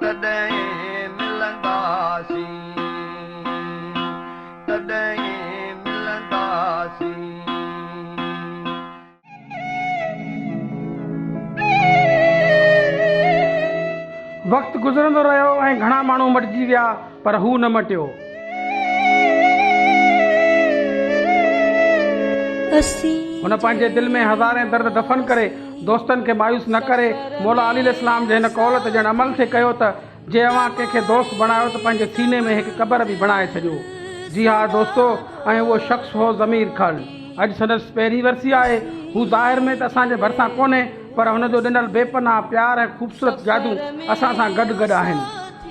تڏهن ملنداسين، تڏهن ملنداسين. وقت گذرندو رهيو ۽ گهڻا ماڻهو مٽجي ويا پر هو نه مٽيو. هن پنهنجي دل ۾ هزارين درد دفن ڪري دوستن کي مايوس نه ڪري مولا علي عليه السلام جي هن قول تي ڄڻ عمل ٿي ڪيو ته جي اوهان ڪنهن کي دوست بڻايو ته پنهنجي سيني ۾ هڪ قبر به بڻائي ڇڏيو. جي ها دوستو ۽ اهو شخص هو ضمير کل. اڄ سندس پهرين ورسي آهي. هو ظاهر ۾ ته اسان جي ڀرسان ڪونهي پر هن جو ڏنل بي پناهه پيار ۽ خوبصورت يادون اسان سان گڏ گڏ آهن.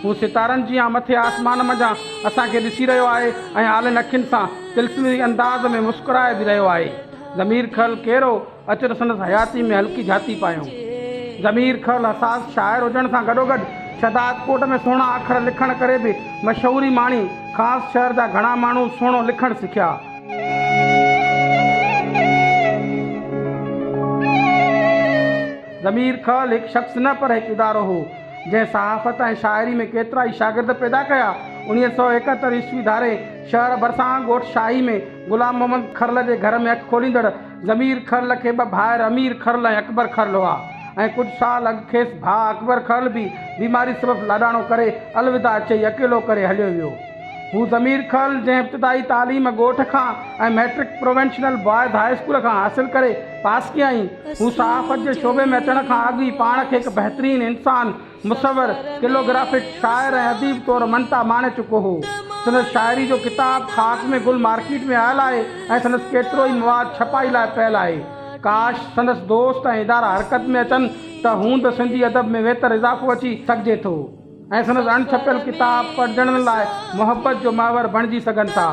هو ستارن جيان مٿي آسمان منجهان اسان کي ڏسي رهيو آهي ۽ آلين اکين سان طلسمي انداز ۾ مسڪرائي به رهيو آهي. ضمير کل ڪير هو؟ اچ ته سندس حياتي ۾ هلڪي جهاتي پايون. ضمير کل حساس شاعر هجڻ سان گڏوگڏ شهدادڪوٽ ۾ سهڻا اکر لکڻ ڪري به مشهوري ماڻي. خاص شهر جا گهڻا ماڻهو سهڻو لکڻ سکيا. ضمير کل هڪ شخص نه پر هڪ ادارو هو، جنهن صحافت ۽ شاعري ۾ ڪيترائي شاگرد پيدا ڪيا. 1971 عيسوي ڌاري شهر ڀرسان ڳوٺ شاهي ۾ غلام محمد کرل جي گهر ۾ اک کوليندڙ ضمير کرل کي ٻه ڀائر امير کرل ۽ اڪبر کرل هئا ۽ ڪجهه سال اڳ کيس ڀاء اڪبر کرل به بيماري سبب لاڏاڻو ڪري الوداع چئي اڪيلو ڪري هليو ويو. هو ضمير کرل جنهن ابتدائي تعليم ڳوٺ کان ۽ matric provincial boys high school کان حاصل ڪري پاس ڪيائين. هو صحافت جي شعبي ۾ اچڻ کان اڳ ئي پاڻ کي هڪ بهترين انسان مصور، ڪلوگرافڪ، شاعر ۽ اديب طور مڃتا ماڻي چڪو هو. سندس شاعري جو ڪتاب خاڪ ۾ گل مارڪيٽ ۾ آيل آهي ۽ سندس ڪيترو ئي مواد ڇپائي لاء پيل آهي. ڪاش سندس دوست ۽ ادارا حرڪت ۾ اچن ته هوند سنڌي ادب ۾ ويتر اضافو اچي سگهجي ٿو ۽ سندس اڻ ڇپيل ڪتاب پڙهندڙن لاء محبت جو محور بڻجي سگهن ٿا.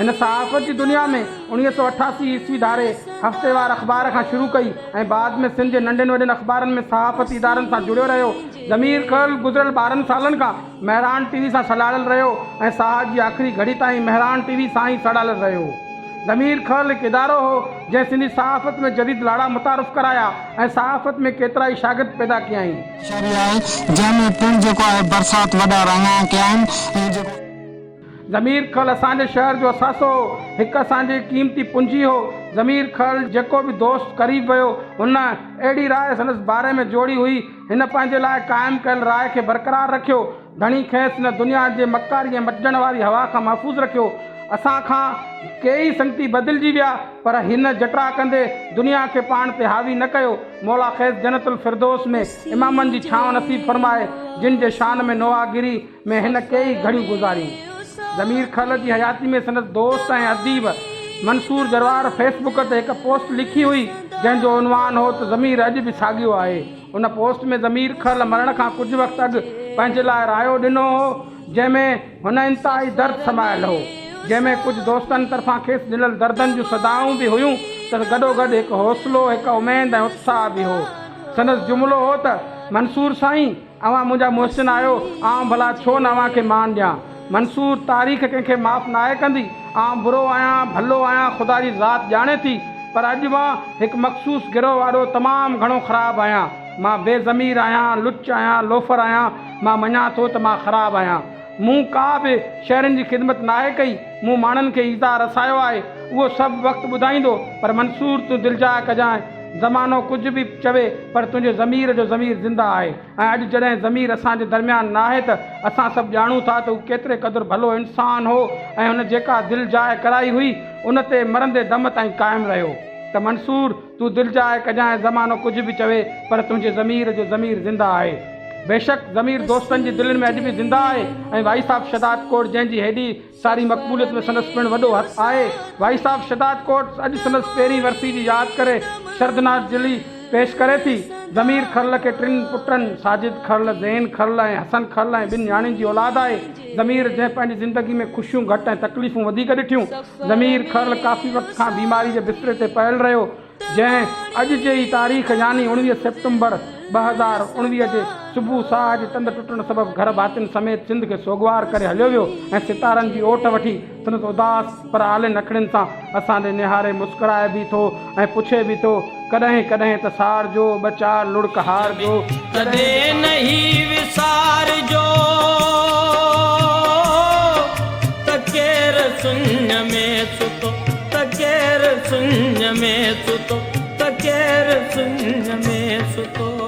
هن صحافت جي دنيا ۾ 1988 عيسوي ڌاري هفتيوار اخبار کان شروع ڪئي ۽ بعد ۾ سنڌ جي ننڍين وڏين اخبارن ۾ صحافتي ادارن سان جڙيو رهيو. ضمير کل گذريل 12 سالن کان مهراڻ ٽي وي سان سلهاڙيل رهيو ۽ ساهه جي آخري گهڙي تائين مهراڻ ٽي وي سان ئي سڙايل رهيو. ضمير کل هڪ ادارو هو جنهن سنڌي صحافت ۾ جديد لاڙا متعارف ڪرايا ۽ صحافت ۾ ڪيترائي شاگرد پيدا ڪيائين. شهري آهي جنهن ۾ پڻ جيڪو آهي برسات وڏا رڱا ڪيا آهن ۽ جيڪو. ضمير کل اسان جي شهر جو اثاثو هو، هڪ اسان جي قيمتي پونجي هو. ضمير کل جيڪو به دوست قريب ويو، هن اهڙي راء سندس باري ۾ جوڙي هئي. هن پنهنجي لاء قائم ڪيل راء کي برقرار رکيو. ڌڻي کيس هن دنيا جي مڪاري ۽ مٽجڻ واري هوا کان محفوظ رکيو. اسان کان ڪيئي سنگتي بدلجي ويا، پر هن جٽاء ڪندي دنيا کي پاڻ تي حاوي نه ڪيو. مولا کيس جنت الفردوس ۾ امامن جي ڇانو نصيب فرمائي، جن جي شان ۾ نوحه گري ۾ هن ڪيئي گهڙيون گذاريون. ضمير کل جي حياتي ۾ سندس دوست ۽ اديب منصور جروار فيس بڪ تي هڪ پوسٽ لکي هئي، جنهن جو عنوان هو ته ضمير اڄ به ساڳيو آهي. ان پوسٽ ۾ ضمير کل مرڻ کان ڪجهه وقت اڳ پنهنجي لاء رايو ڏنو هو، جنهن ۾ هن انتهائي درد سمايل هو، جنهن ۾ ڪجهه دوستن طرفان کيس ڏنل دردن جون صدائون به هيون ته گڏوگڏ هڪ حوصلو، هڪ اميد ۽ اتساهه به هو. سندس جملو هو ته، منصور سائين! اوهان منهنجا محسن آهيو، آئون ڀلا ڇو نه اوهان کي مان ڏيان. منصور، تاريخ ڪنهن کي معاف ناهي ڪندي. آئون برو آهيان، ڀلو آهيان، خدا جي ذات ڄاڻي ٿي. پر اڄ مان هڪ مخصوص گروهه آڏو تمام گهڻو خراب آهيان. مان بي ضمير آهيان، لچ آهيان، لوفر آهيان. مان مڃان ٿو ته مان خراب آهيان. مون ڪا به شهرين جي خدمت ناهي ڪئي. مون ماڻهن کي ايذاء رسايو آهي. اهو سڀ وقت ٻڌائيندو. پر منصور تون دلجاء ڪجانء. زمانو ڪجهه به چوي پر تنهنجي ضمير جو ضمير زنده آهي ۽ اڄ جڏهن ضمير اسان جي درميان ناهي ته اسان سڀ ڄاڻون ٿا ته هو ڪيتري قدر ڀلو انسان هو ۽ هن جيڪا دل جاء ڪرائي هئي ان تي مرندي دم تائين قائم رهيو ته منصور تون دلجاء ڪجانء زمانو ڪجهه به چوي پر تنهنجي ضمير جو ضمير زنده آهي. بيشڪ ضمير دوستن جي دلين ۾ اڄ به زنده آهي ۽ وائيس آف شهدادڪوٽ جنهن جي هيڏي ساري مقبوليت ۾ سندس پڻ وڏو هٿ آهي. وائيس آف شهدادڪوٽ اڄ سندس پهرين ورسي جي ياد ڪري شرڌناجلي پيش ڪري ٿي. ضمير کرل کي ٽن پٽن ساجد کرل، زين کرل ۽ حسن کرل ۽ ٻن نياڻين جي اولاد آهي. ضمير جنهن پنهنجي زندگي ۾ خوشيون گهٽ ۽ تڪليفون وڌيڪ ڏٺيون. ضمير کرل ڪافي وقت کان بيماري جي بستري تي پيل رهيو. جنهن اڄ جي ئي تاريخ يعني 19 سيپٽمبر 2019 جي صبح ساهه جي تند ٽٽڻ سبب گهر ڀاتين سميت سنڌ کي سوڳوار ڪري هليو ويو ۽ ستارن جي اوٽ وٺي سندس اداس پر آلين اکڙين سان اسان ڏي نهاري مسڪرائي به ٿو ۽ پڇي به ٿو ڪڏهن ڪڏهن ته سارجو، ٻه چار لڙڪ هارجو. تڏهن نه هي وسارجو ته ڪير سڃ ۾ ستو، ته ڪير سڃ ۾ ستو، ته ڪير سڃ ۾ ستو.